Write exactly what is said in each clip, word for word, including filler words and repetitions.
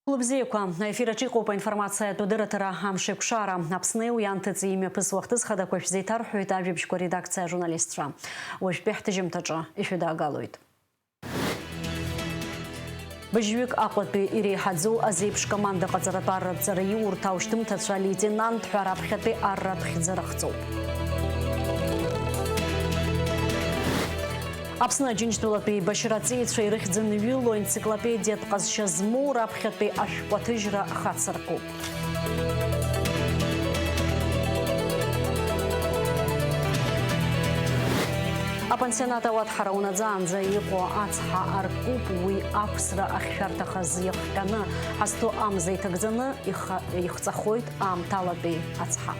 Хәлыбзиақәа, аефир аҿы иҟоуп аинформациатә адырраҭара Амшеикәшара. Аԥсни уи анҭыҵи имҩаԥысуа ахҭыс хадақәа шәзеиҭарҳәоит ажәабжьқәа редакциа ажурналистцәа. Уажәтәи ҳҭыжьымҭаҿы ишәыдаагалоит. Быжьҩык Аҟәатәи иреиҳаӡоу азеиԥш команда ҟаҵаратә арратә ҵараиурҭа аушьҭымҭацәа леитенант ҳәа раԥхьатәи арратә хьӡы рыхҵоуп. Аԥсны Аџьынџьтәылатәи еибашьра аҵеицәа ирыхьӡын ҩыло енциклопедиатә ҟазшьа змоу раԥхьатәи ашәҟәаҭыжьра хацыркуп. Апансионат ауадҳара унаӡаанӡа иҟоу ацҳа аркуп, уи ақәсра ахьшәарҭахаз иахҟьаны, ҳазҭо амза иҭагӡаны ихы-, ихҵахоит аамҭалатәи ацҳа.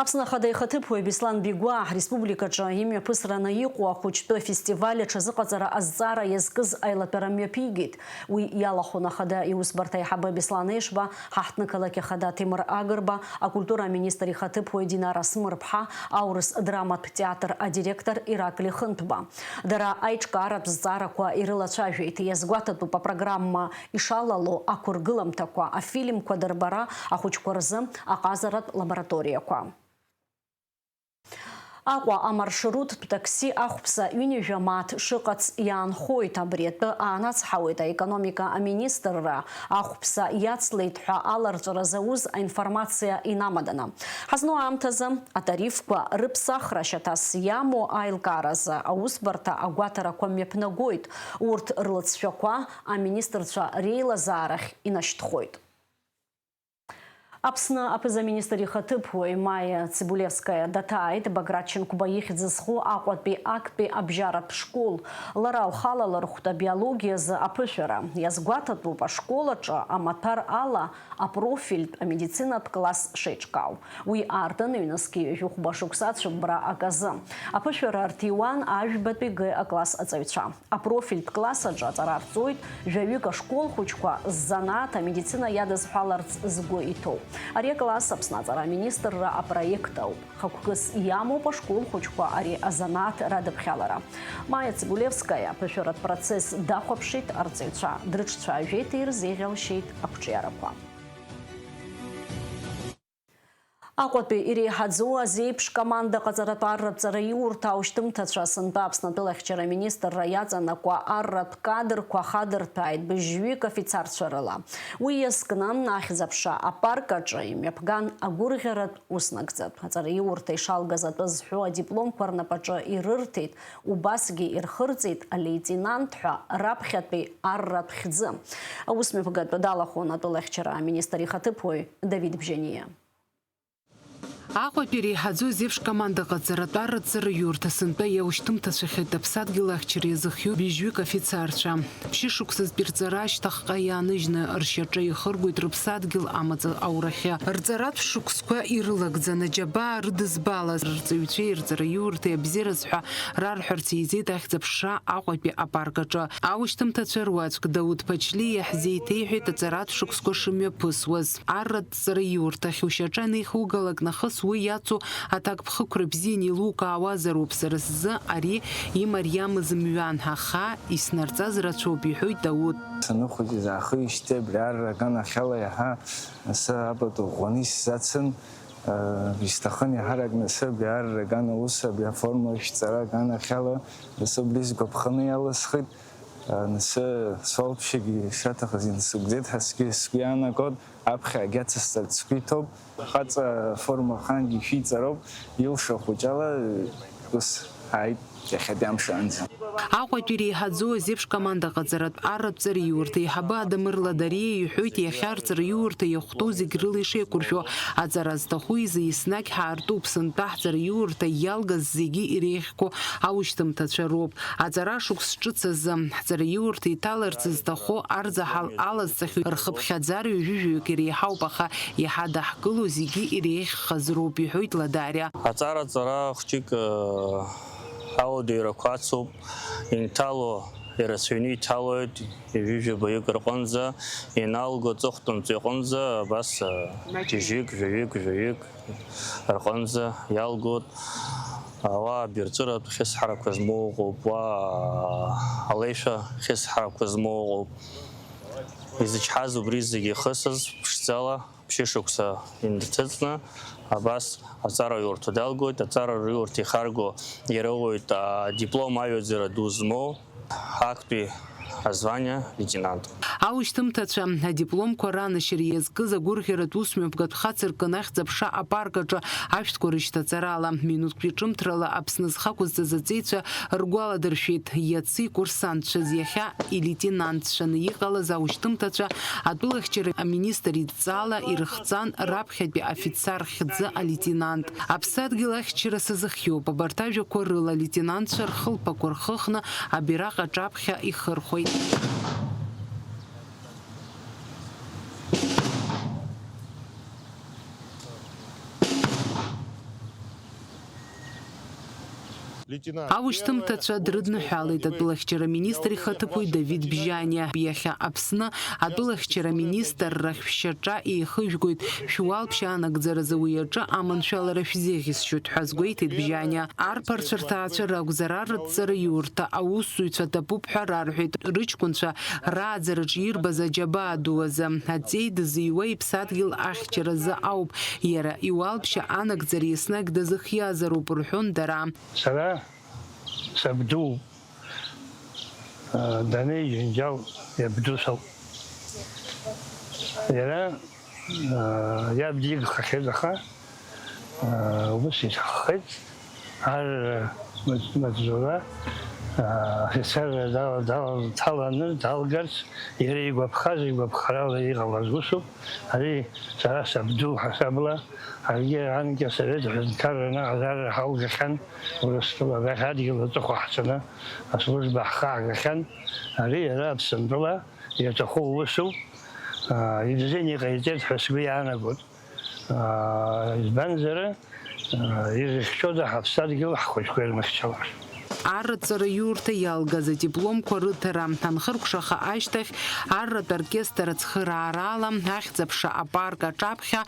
Аԥсны Ахада ихаҭыԥуаҩ Беслан Бигәаа ҳреспубликаҿы имҩаԥысраны иҟоу ахәыҷтәы афестиваль аҽазыҟаҵара азҵаара иазкыз аилатәара мҩаԥигеит. Уи иалахәын Ахада иусбарҭа аиҳабы Беслан Ешба, ҳаҳҭнықалақь Ахада Ҭемыр Агрба, акультура аминистр ихаҭыԥуаҩ Динара Смырԥҳа, аурыс драматә театр адиректор Иракли Хынҭба. Дара аиҿкааратә зҵаарақәа ирылацәажәеит. Иазгәаҭатәуп апрограмма ишалало ақәыргыламҭақәа, афильмқәа дырбара, ахәыҷқәа рзы аҟазаратә лабораториақәа. Аҟәа амаршруттә такси ахәԥса ҩынҩажәа мааҭ шыҟац иаанхоит. Абри атәы аанацҳауеит аекономика аминистрра, ахәԥса иацлеит ҳәа аларҵәара зауз аинформациа инамаданы. Ҳазну аамҭазы атарифқәа рыԥсахра шьаҭас иамоу аилкааразы аусбарҭа агәаҭарақәа мҩаԥнагоит, урҭ рлыҵшәақәа аминистрцәа реилазаарахь инашьҭхоит. Аԥсны аԥыза-министр ихаҭыԥуаҩ Маиа Цыбулевскаиа даҭааит Баграт Шьынқәба ихьӡ зху Аҟәатәи актәи абжьаратә школ. Лара лхала лырхәт абиологиазы аԥышәара. Иазгәаҭатәуп ашкол аҿы амаҭәар ала апрофильтә амедицинатә класс шеиҿкаау. Уи аартын ҩнызқьи ҩажәи хәба шықәса ацәыббра аказы. Аԥышәара рҭиуан ажәбатәи Г акласс аҵаҩцәа. Апрофильтә класс аҿы аҵара рҵоит жәаҩык ашкол хәыҷқәа ззанааҭ амедицина иадызҳәаларц згәы иҭоу. Ари акласс Аԥсны аҵара аминистрра апроект ауп. Хықәкыс иамоуп ашкол хәыҷқәа ари азанааҭ радыԥхьалара. Маиа Цыбулевскаиа аԥышәаратә процесс дахәаԥшит, арҵаҩцәа дрыҿцәажәеит, ирзеиӷьалшьеит ақәҿиарақәа. Аҟәатәи иреиҳаӡоу азеиԥш команда ҟаҵаратә арратә ҵараиурҭа аушьҭымҭацәа сынтәа Аԥсны атәылахьчара аминистрра иаҵанакуа арратә кадрқәа хадырҭәааит быжьҩык афицарцәа рыла. Уи иазкны ахьӡ-аԥша апарк аҿы имҩаԥган агәырӷьаратә уснагӡатә. Аҵараиурҭа ишалгаз атәы зҳәо адипломқәа рнапаҿы ирырҭеит, убасгьы ирхырҵеит алеитенант ҳәа раԥхьатәи арратә хьӡы. Аусмҩаԥгатә далахәын атәылахьчара аминистр ихаҭыԥуаҩ Давид Бжьаниа. Аҟәатәи иреиҳаӡоу зеиԥш команда ҟаҵаратә арратә ҵараиурҭа сынтәа иаушьҭымҭацәахеит аԥсадгьыл ахьчара иазыхиоу быжьҩык афицарцәа. Ԥшьышықәсазтәи рҵара ашьҭахьҟа иааныжьны ршьаҿа ихыргоит рыԥсадгьыл амаҵ аурахьы. Рҵаратә шықәсқәа ирылагӡаны, џьабаа рыдызбалаз рҵаҩцәеи рҵараиурҭеи абзиараз ҳәа рарҳәарц еизеит ахьӡ-аԥша Аҟәатәи апарк аҿы. Аушьҭымҭацәа руаӡәк Дауҭ Ԥачлиа иаҳзеиҭеиҳәеит аҵаратә шықәсқәа шымҩаԥысуаз. Арратә ҵараиурҭахь ушьаҿа анеихугалак нахыс уи иацу аҭакԥхықәра бзианы еилукаауазароуп, сара сзы ари имариамыз мҩан, аха иснарҵаз рацәоуп, иҳәоит Дауҭ. Саныхәыҷыз аахижьҭеи абри арра аганахьала иаҳа асы апату ӷәӷәаны исзацын. Исҭахын иаҳарак асы абри арра аган аус, абри аформа шәҵара аганахьала асы убри сгәаԥханы иалысхит. Асы солԥшьагьы шаҭахыз инсыгӡеит ҳәа сгәы, сгәы иаанагот, аԥхьа агьацысҵарц сгәы иҭоуп. Хаҵа форма ахаангьы ишәиҵароуп, илшо хәыҷала ус ҳааит иахьатәи амш аанӡа. Аҟәатәи иреиҳаӡоу азеиԥш команда ҟаҵаратә арратә ҵараиурҭа аиҳабы Адамыр Ладариа иҳәоит, иахьа рҵараиурҭа иахәҭоу зегь рыла ишеиқәыршәо, аҵара зҭаху изы еснагь ҳаартуп, сынтәа ҳҵараиурҭа иалгаз зегьы иреиӷьқәоу аушьҭымҭацәа роуп. Аҵара шықәс ҿыц азы ҳҵараиурҭа иҭаларц зҭаху арзаҳал алазҵахьоу рхыԥхьаӡара ҩажәи жәаҩык иреиҳауп, аха иҳадаҳкыло зегьы иреиӷьхаз роуп, иҳәоит Ладариа. Аҵараҵара хәҷык, э, ауадаҩрақәа ацуп, инҭало ирацәаҩны иҭалоит, ҩажәи жәабаҩык рҟынӡа, ианалго аҵыхәтәантәи аҟынӡа абас, э, ҩажәик, жәаҩик, жәаҩик рҟынӡа иалгоит. Ауаа абирҵәыратә хьысҳарақәа змоу ыҟоуп, уа алеишәа хьысҳарақәа змоу ыҟоуп. Изычҳаз убри зегьы ихысыз ԥшӡала ԥшьышықәса инҭыҵны абас аҵара иурҭо далгоит. Аҵара иурҭа ихарго иара уаҩ диплом аҩаӡара ду змоу. Актәи азвание леитенант. Аушьҭымҭацәа адипломқәа ранашьара иазкыз агәырӷьаратә усмҩаԥгатә хацыркын ахьӡ-аԥша апарк аҿы ашәҭқәа рышьҭаҵарала минуҭтәи ҿымҭрала Аԥсны зхы ақәызҵаз аҵеицәа ргәаладыршәеит, иацы икурсантцәаз иахьа илеитенантцәаны иҟалаз аушьҭымҭацәа атәылахьчара аминистр идҵала ирыхҵан раԥхьатәи афицар хьӡы алеитенант. Аԥсадгьыл ахьчара сазыхиоуп, абарҭ ажәақәа рыла алеитенантцәа рхылԥақәа рхыхны абираҟ аҿаԥхьа ихырхәеит. Аушьҭымҭацәа дрыдныҳәалеит атәылахьчара министр ихаҭыԥуаҩ Давид Бжьаниа. Иахьа Аԥсны атәылахьчара министрра шәшьаҿа еихыжәгоит, шәуалԥшьа анагӡаразы уи аҿы аманшәалара шәзеиӷьысшьоит ҳәа азгәеиҭеит Бжьаниа. Арԥарцәа рҭаацәа ракәзар, арратә ҵараиурҭа аусзуҩцәа ҭабуп ҳәа рарҳәеит, рыҷкәынцәа рааӡараҿ ирбаз аџьабаа ду азы. Аҵеи дызыҩуа иԥсадгьыл ахьчаразы ауп, иара иуалԥшьа анагӡара еснагь дазыхиазароуп, рҳәон дара. Сара сабду, а, данеи џьынџьал иабду соуп. Иара, а, иаб дигхахьеит, аха, а, ус иҭаххеит, ар маҵ-, маҵзура, а, афицерра дала-, дала-, дҭаланы далгарц, иара игәаԥхаз, игәаԥхарала иҟалаз усуп. Ари сара сабду ҳасабла, ҳаргьы анкьа асовет ҳәынҭқарра анаҟаз арра ҳаугахьан, Урыстәыла абрахь адгьыл аҵыхәа ҳцаны аслужба ҳхы аагахьан. Ари иара Аԥсынтәыла иаҭаху усуп, аа, ибзианы иҟаиҵеит ҳәа сгәы иаанагоит. Аа, избанзар, аа, ирыхьчода ҳаԥсадгьыл ҳхәыҷқәа ирмыхьчалар? Арраҵара иурҭа иалгаз адипломқәа рыҭара анхыркәшаха ашьҭахь, арратә оркестр ацхыраарала, ахьӡ-аԥша апарк аҿаԥхьа,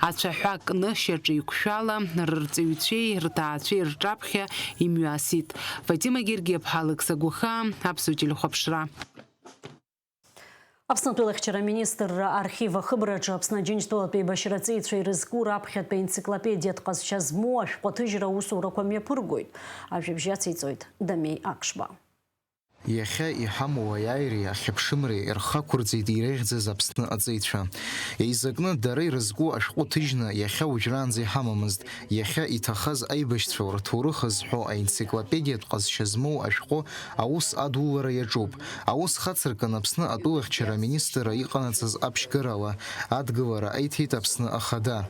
ацәаҳәа кны, шьаҿа еиқәшәала, рырҵаҩцәеи рҭаацәеи рҿаԥхьа имҩасит. Фатима Гергиаԥҳа, Алықьса Гәахаа, Аԥсуа телехәаԥшра. Аԥсны атәылахьчара аминистрра архив ахыбраҿы Аԥсны Аџьынџьтәылатә еибашьра аҵеицәа ирызку раԥхьатәи аенциклопедиатә ҟазшьа змоу ашәҟәы аҭыжьра аусурақәа мҩаԥыргоит. Ажәабжь ациҵоит Дамеи Акшба. Иахьа иҳамоу аиааиреи ахьыԥшымреи рхы ақәырҵеит иреиӷьӡаз Аԥсны аҵеицәа. Еизакны дара ирызку ашәҟәы ҭыжьны иахьа уажәраанӡа иҳамамызт. Иахьа иҭахаз аибашьцәа рҭоурых зҳәо аенциклопедиатә ҟазшьа змоу ашәҟәы аус адулара иаҿуп. Аус хацыркын Аԥсны атәылахьчара аминистрра иҟанаҵаз аԥшьгарала адгылара аиҭеит Аԥсны Ахада.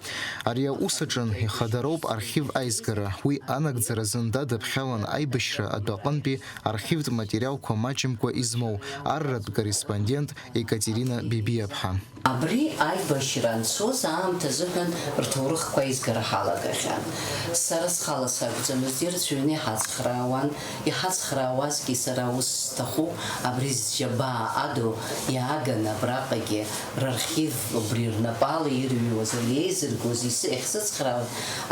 Ари аус аҿы ихадароуп архив аизгара. Уи анагӡара зынӡа дыԥхьалан аибашьра адәаҟынтәи архивтә материалқәа маҷымкәа измоу арратә корреспондент Екатерина Бебиаԥҳа. Абри аибашьра анцоз аамҭа азыҳәан рҭоурыхқәа аизгара ҳалагахьан. Сара схала сакәӡамызт, ирацәаҩны иҳацхраауан, иҳацхраауазгьы сара ус сҭахуп, абри зџьабаа адоу иааганы абраҟагьы рархив убри рнапала ирыҩуаз, иеизыргоз, исы-, иахьсыцхраауаз,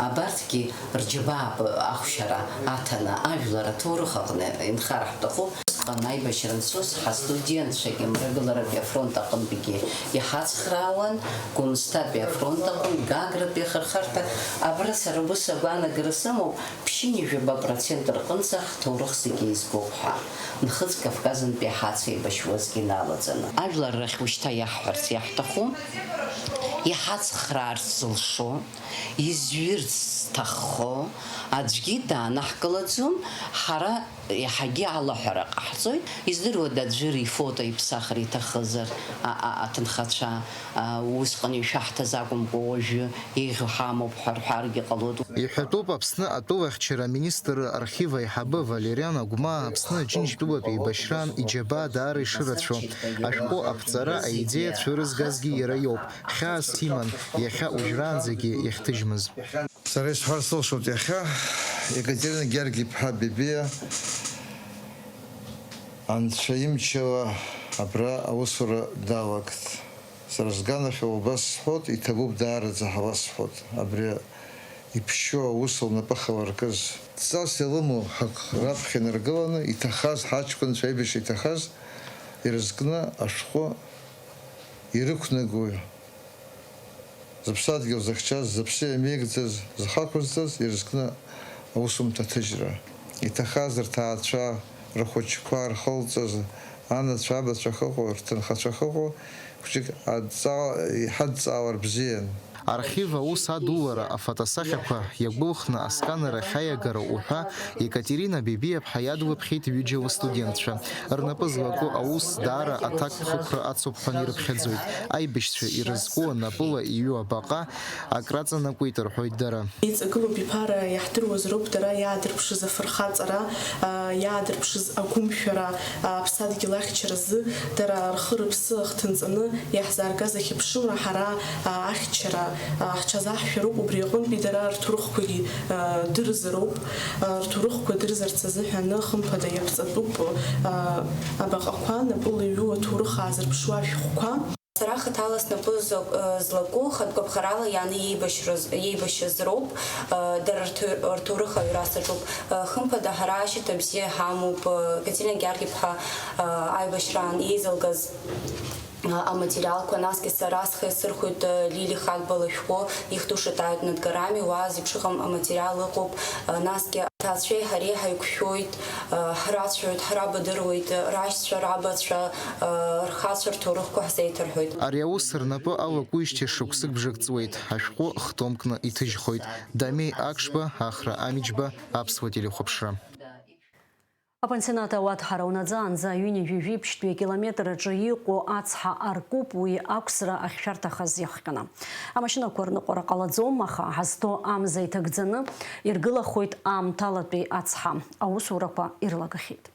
абарҭгьы рџьабаап ахәшьара аҭаны, ажәлар аҭоурых аҟны инхар ҳҭахуп. Усҟан аибашьра анцоз ҳастудентцәагьы Мрагыларатәи афронт аҟынтәигьы иҳацхраауан, Гәымсҭатәи афронт аҟынтә, Гагратәи ахырхарҭа. Абра сара ус агәаанагара сымоуп, ԥшьынҩажәаба процент рҟынӡа ҳҭоурых зегьы еизгоуп ҳәа, Нхыҵ Кавказынтәи ҳацеибашьуазгьы иналаҵаны. Ажәлар рахь ушьҭа иаҳҳәарц иаҳҭаху, иҳацхраарц зылшо, изҩырц зҭаххо аӡәгьы даанаҳкылаӡом, ҳара иаҳагьы алаҳәара ҟаҳҵоит. Издыруада, аӡәыр ифото, иԥсахра иҭахызар, а, а, аҭынхацәа, а, усҟан ишәаҳҭаз акәымкәа, уажәы еиӷьу ҳамоуп ҳәа рҳәаргьы ҟалоит. Иҳәатәуп Аԥсны атәылахьчара аминистрра архив аиҳабы Валериан Агәмаа Аԥсны Аџьынџьтәылатә еибашьраан иџьабаа даара ишырацәоу. Ашәҟәы аԥҵара аидеиа цәырызгазгьы иара иоуп. Хьаас иман, иахьа уажәраанӡагьы иахьҭыжьмыз. Сара исҳәар сылшоит, иахьа Екатерина Георги-иԥҳа Бебиа Анцәа имчала абра аусура далагт. Сара сганахьала убас сҳәот, иҭабуп даараӡа ҳәа уасҳәот. Абри Иԥшьоу аус лнапы ахаларкыз. Дҵас илымоу ҳак раԥхьа инаргыланы, иҭахаз, ҳаҷкәынцәа аибашьра иҭахаз ирызкны ашәҟәы ирықәнагои? Зыԥсадгьыл зыхьчаз, зыԥсы иамеигӡаз, зхы ақәызҵаз ирызкны аусумҭа аҭыжьра. Иҭахаз рҭаацәа, рхәыҷқәа рхылҵыз, анацәа, абацәа ахьыҟоу, рҭынхацәа ахьыҟоу, хәыҷык адҵа-, иҳадҵаалар бзиан. Архив аус адулара, афотосахьақәа иагәылхны асканер ахь аиагара уҳәа Екатерина Бебиаԥҳа иадлыԥхьеит ҩыџьа лыстудентцәа. Рнапы злаку аус даара аҭакԥхықәра ацуп ҳәа ирыԥхьаӡоит. Аибашьцәа ирызку анапыла иҩу абаҟа акраҵанакуеит рҳәоит дара. Иҵагылоуп иԥара иаҳдыруазароуп дара иаадырԥшыз афырхаҵара, а, иаадырԥшыз агәымшәара, а, аԥсадгьыл ахьчаразы дара рхы-рыԥсы ахҭынҵаны иаҳзааргаз ахьыԥшымра ҳара, а, ахьчара, а, ҳҽазаҳшәароуп, убри аҟынтәи дара рҭоурыхқәагьы, а, дырзароуп, а, рҭоурыхқәа дырзарц азыҳәаны хымԥада иаԥҵатәуп, а, абаҟақәа напыла иҩу аҭоурых аазырԥшуа ашәҟәқәа. Сара хаҭала снапы злак-, злаку хатә гәаԥхарала иааны иеибашьрыз, иеибашьыз роуп, дара рҭы-, рҭоурых аҩра саҿуп. Хымԥада, ҳара ашьаҭа бзиа ҳамоуп, Катерина Георги-иԥҳа аибашьраан еизылгаз аматериалқәа, насгьы сара схы иасырхәоит Лили Хагба лышәҟәы, Их душ тают над горами, уа зеиԥшыҟам аматериал ыҟоуп, насгьы аҭаацәеи ҳареи ҳаиқәшәоит, ҳрацәажәоит, ҳрабадыруеит, рашьцәа, рабацәа, рхацәа рҭоурыхқәа ҳзеиҭарҳәоит. Ари аус рнапы алакуижьҭеи шықәсык бжак ҵуеит, ашәҟәы хтомкны иҭыжьхоит. Дамеи Акшба, Ахра Амиџьба, Аԥсуа телехәаԥшра. Апансионат ауадҳара унаӡаанӡа ҩынҩажәи жәиԥшьтәи акилометр аҿы иҟоу ацҳа аркуп, уи ақәсра ахьшәарҭахаз иахҟьаны. Амашьынақәа рныҟәара ҟалаӡом, аха ҳазҭо амза иҭагӡаны иргылахоит аамҭалатәи ацҳа. Аусурақәа ирлагахьеит.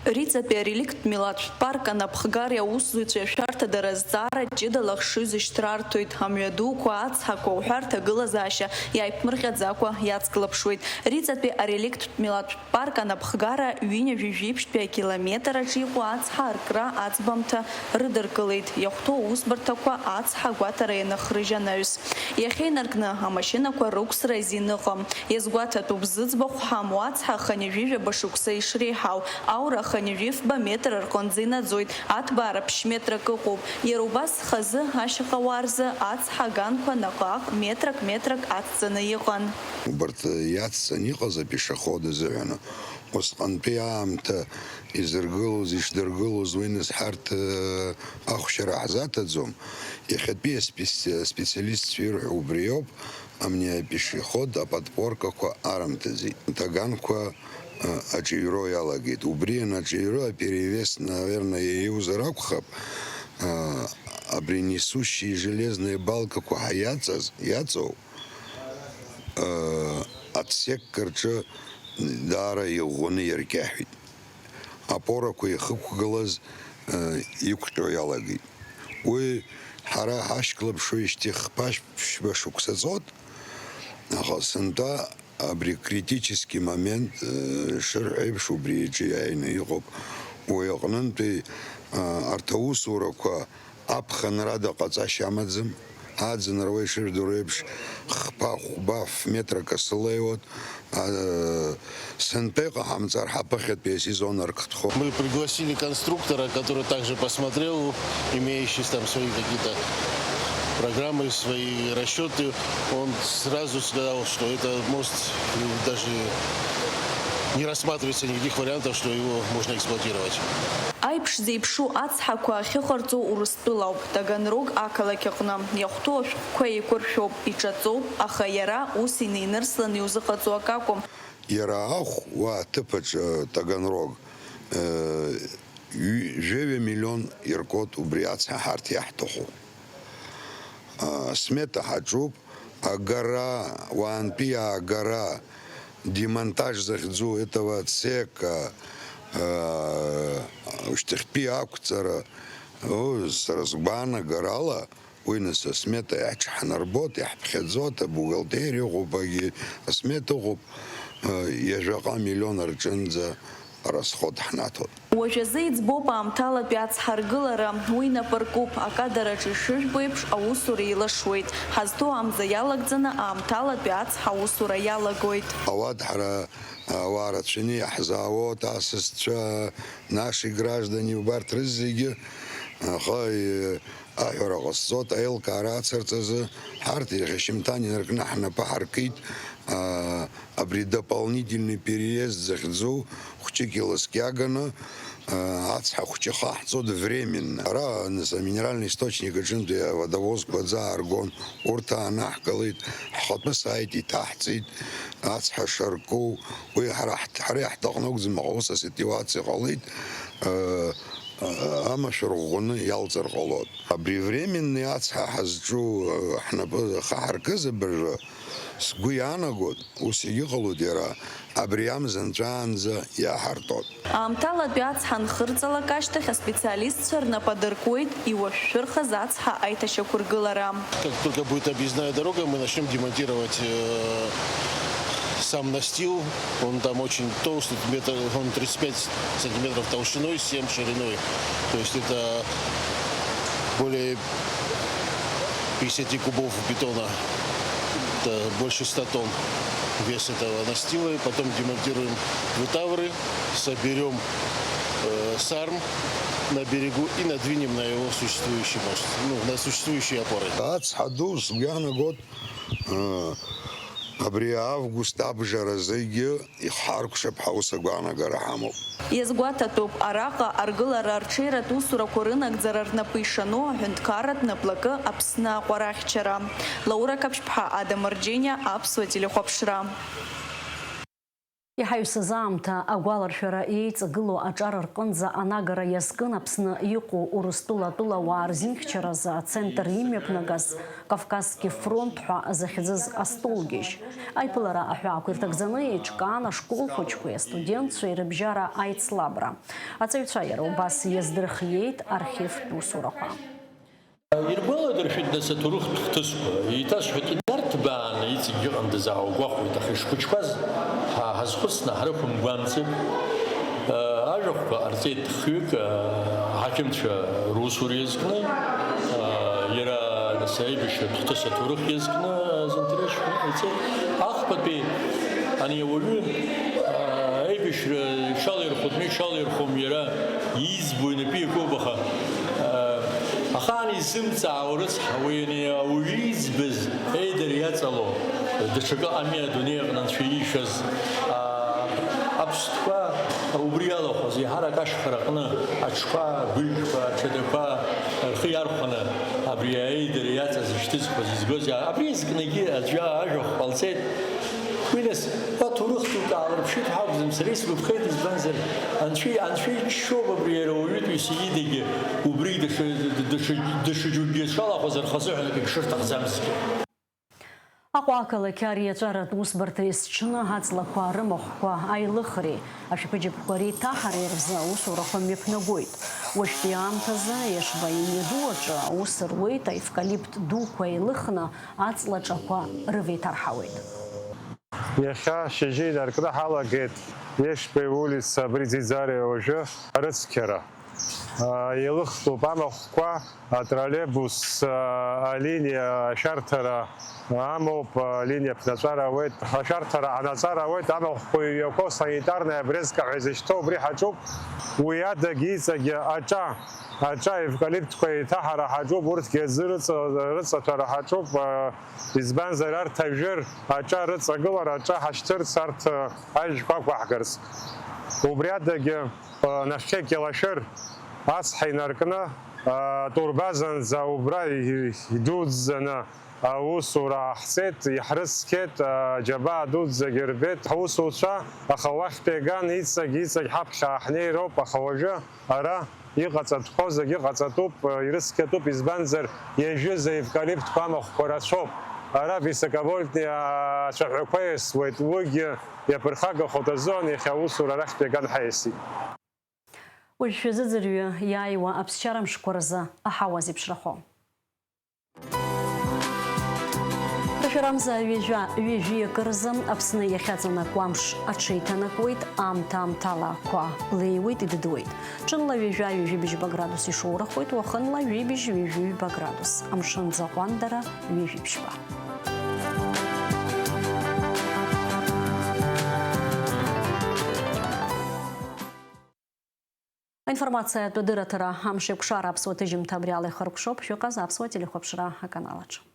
Риҵатәи ареликттә милаҭтә парк анапхгареи аусзуҩцәеи ашәарҭадара азҵаара ҷыдала ахшыҩзышьҭра арҭоит, амҩадуқәа, ацҳақәа уҳәа рҭагылазаашьа иааиԥмырҟьаӡакәа иацклаԥшуеит. Риҵатәи ареликттә милаҭтә парк анапхгара ҩынҩажәи жәиԥшьтәи акилометр аҿы иҟоу ацҳа аркра аӡбамҭа рыдыркылеит, иахәҭоу аусбарҭақәа ацҳа агәаҭара ианахрыжь анаҩс. Иахьа инаркны амашьынақәа рықәсра азин ыҟам. Иазгәаҭатәуп, зыӡбахә ҳамоу ацҳа хынҩажәи жәаба шықәса ишреиҳау, аура хынҩажәи фба метр рҟынӡа инаӡоит, аҭбаара ԥшь метрак ыҟоуп. Иара убас хазы ашьаҟа уаа рзы ацҳа аганқәа наҟ-ааҟ метрак-метрак ацҵаны иҟан. Убарҭ иацҵаны иҟаз апешеходы азыҳәан усҟантәи аамҭа изыргылоз, ишдыргылоз уи нас ҳарҭ, э, ахәшьара ҳзаҭаӡом. Иахьатәи аспециалистцәа ирҳәо убри ауп, амни апешеход аподпоркақәа арымҭаӡеит. Аганқәа, э, аҿыҩро иалагеит. Убри анаҿыҩро аперевес, наверное, иаиуазар акәхап, э, абри несущие железные балкақәа ҳәа иаҵаз, иаҵоу, э, отсекка рҿы даара иӷәӷәаны иаркьаҳәит. Апорақәа иахықәгылаз, э, иқәҟьо иалагеит. Уи ҳара ҳашьклаԥшуеижьҭеи хԥа-ԥшьба шықәса ҵуеит, аха сынтәа абри критический момент, э, шырҳәо еиԥш, убри аҿы иааины иҟоуп. Уи аҟнынтәи, э, арҭ аусурақәа аԥхынрада ҟаҵашьа амаӡам. Аӡынра уа ишырдыруа еиԥш, хԥа-хәба ф-метрак асы леиуеит. А, сынтәа иҟаҳамҵар, ҳаԥыхьатәи асезон аркытәхоит. Мы пригласили конструктора, который также посмотрел, имеющий там свои какие-то программы, свои расчёты. Он сразу сказал, что этот мост, ну, даже не рассматривается никаких вариантов, что его можно эксплуатировать. Аиԥш зеиԥшу ацҳақәа ахьыҟарҵо Урыстәыла ауп, Таганрог ақалақь аҟны. Иахәҭоу ашәҟәқәа еиқәыршәоуп, иҿаҵоуп, аха иара ус инеинырсланы иузыҟаҵо акакәым. Иара ахә уа аҭыԥаҿ, э, Таганрог, э, ҩ-, жәаҩа миллион иркуеит убри ацҳа ҳарҭ иаҳҭаху. Э, смета ҳаҿуп, агара, уаантәи аагара, демонтаж захьӡу этого отсека, э, ушьҭахьтәи ақәҵара, о, сара сгәаанагарала, уи нас асмета иаҳҽҳанарбоит, иаҳԥхьаӡоит, абухгалтериа ыҟоуп, агьи асмета ыҟоуп, э, ҩажәаҟа миллион рҿынӡа расход ҳнаҭоит. Уажәазы иӡбоуп аамҭалатәи ацҳа аргылара, уи нап аркуп, акадараҿы ишыжәбо еиԥш, аусура еилашуеит. Ҳазҭоу амза иалагӡаны аамҭалатәи ацҳа аусура иалагоит. Ауадаҳра ауаа рацәаны иаҳзаауоит, асасцәа, наши граждане, убарҭ рызегьы, аха, э, аҳәара ҟасҵоит, аилкаара ацырҵазы, ҳарҭ иахьа шьымҭан инаркны ҳнапы ҳаркит, а, абри дополнительный переезд захьӡу хәҷык иласкьаганы, а, ацҳа хәҷы хаҳҵоит временно. Ара, нас, аминеральный источник аҿынтәи аводовозқәа аӡы ааргон, урҭ аанаҳкылеит, ҳхатәы сааит иҭаҳҵеит, ацҳа шарку, уи ҳара ҳҭ-, ҳара иаҳҭахны акәӡам, аха ус аситуациа ҟалеит, а, а, амашәыр ӷәӷәаны иалҵыр ҟалоит. Абри временный ацҳа ҳазҿу, а, ҳнапы хаҳаркыз абыржәы, сгәы иаанагоит, ус егьыҟалоит иара, абри амза нҵәаанӡа иаҳартоит. Аамҭалатәи ацҳа анхырҵалак ашьҭахь аспециалистцәа рнапы адыркуеит иуашәшәырхаз ацҳа аиҭашьақәыргылара. Как только будет объездная дорога, мы начнём демонтировать, э, сам настил. Он там очень толстый, метр, он тридцать пять сантиметров толщиной, семь шириной. То есть это более пятидесяти кубов бетона. Это больше ста тонн вес этого настила. И потом демонтируем двутавры, соберём, э, сарм на берегу и надвинем на его существующий мост, ну, на существующие опоры. Ацҳа ду сгәы иаанагоит, э, абри август абжаразыгьы ихҳаркәшап ҳәа ус агәаанагара ҳамоуп. Иазгәаҭатәуп, араҟа аргылара арҽеиратә усурақәа рынагӡара рнапы ишану аҳәынҭқарратә наплакы Аԥсны аҟәарахьчара. Лаура Қаԥшьԥҳа, Адам Марџьениа, Аԥсуа телехәаԥшра. Иҳаҩсыз аамҭа агәаларшәара еиҵагылоу аҿар рҟынӡа анагара иазкын Аԥсны иҟоу Урыстәыла атәылауаа рзинхьчаразы ацентр имҩаԥнагаз Кавказский фронт ҳәа захьӡыз астолгьежь. Аиԥылара аҳәаақәа ирҭагӡаны еиҿкаан ашкол хәыҷқәеи астудентцәеи рыбжьара аицлабра. Аҵаҩцәа иара убас иаздырхиеит архивтә усурақәа. Иргәаладыршәеит, нас, аҭоурыхтә хҭысқәа. Еиҭасҳәеит, инарҭбааны иҵегь иҟандаз ааугәахәуеит, аха ишхәыҷқәаз ҳа-, ҳазхәыцны ҳрықәымгәамҵит. Ажәахәқәа ҟарҵеит хҩык, аҳақьымцәа русура иазкны, иара, нас, аибашьратә хҭыс аҭоурых иазкны, азынҭреишьқәа ҟаиҵеит. Ахԥатәи ани ауаҩы, аибашьра ишалирхәытәны ишалирхәом иара, иӡбо инапы иакуп, аха, ахаан изымҵаауа рыцҳа, уи ани ауаҩы иӡбаз еидара иаҵало, даҽакы ыҟами адунеи аҟны анцәа иишаз, а, аԥстәқәа убри иалахәыз, еиҳарак ашьхара аҟны аҽқәа, агәыжәқәа, ачадақәа рхы иархәаны, абри аеидара иаҵаз, ишьҭызхуаз, изгоз, абри зкнагьы аӡәы ажәахә ҟалҵеит. Уи нас, аҭоурых дук аалырԥшит ҳәа акәӡам, сара исгәаԥхеит, избанзар, анцәа, анцәа иччоуп абри иара ауаҩытәыҩса идагьы, убри даҽа, даҽа, даҽа џьоукгьы шалахәыз рхазыҳәан акгьы шырҭахӡамызгьы. Аҟәа ақалақь ари аҿаратә усбарҭа есҽны аҵлақәа рымахәқәа аилыхреи ашәаԥыџьаԥқәа реиҭаҳареи рзы аусурақәа мҩаԥнагоит. Уажәтәи аамҭазы Ешба имҩаду аҿы аус руеит, аевкалипт дуқәа еилыхны аҵла ҿақәа рывеиҭарҳауеит. Иахьа шьыжьы инаркны ҳалагеит Ешба иулица абри Ӡиӡариа уажәы арыцқьара. Еилыхтәуп амахәқәа, атроллейбус алиниа ашәарҭара амоуп, алиниа ԥнаҵәара ауеит. Ашәарҭара анаҵара ауеит, амахәқәа иҩақәоу санитарная обрезка ҳәа изышьҭоу убри ҳаҿуп. Уи адагьы иҵегьы аҿа, аҿа аевкалиптқәа еиҭаҳара ҳаҿуп, урҭгьы аӡы рыҵа-, рыҵаҭәара ҳаҿуп. Избанзар, арҭ ажәыр аҿа рыҵагылара аҿа ҳашьҭырц, арҭ ажәқәа ақәаҳгарц. Убри адагьы, нахьхьи Кьалашәыр ацҳа инаркны, Турбазанӡа убра идуӡӡаны аусура ҟаҳҵеит, иҳрыцқьеит, аџьабаа дуӡӡагьы рбеит ҳусуцәа, аха уахьтәи аган иҵегь, иҵегь ҳаԥхьа ҳнеироуп, аха уажәы ара иҟаҵатәқәоу зегьы ҟаҵатәуп, ирыцқьатәуп, избанзар, иажәыз аевкалиптқәа амахәқәа рацәоуп. Ара высоковольтный ацәаҳәақәа иасуеит, уигьы иаԥырхагахоит азыҳәан иахьа аусура арахьтәи аган ҳаиасит. Уажә шәазыӡырҩы иааиуа аԥсшьара мшқәа рзы аҳауа зеиԥшрахо. Шәарамза ҩажәа, ҩажәи акырзы Аԥсны иахьаҵанакуа амш аҽеиҭанакуеит, аамҭа-аамҭала ақәа леиуеит, идыдуеит. Ҽынла ҩажәа, ҩажәи быжьба градус ишоурахоит, уахынла ҩажәи быжь, ҩажәи ҩба градус. Амшын ӡаҟәандара ҩажәи быжьба. Аинформациатә адырраҭара Амшеикәшара аԥсуа ҭыжьымҭа абри ала ихыркәшоуп. Шәыҟаз аԥсуа телехәаԥшра аканалаҿ.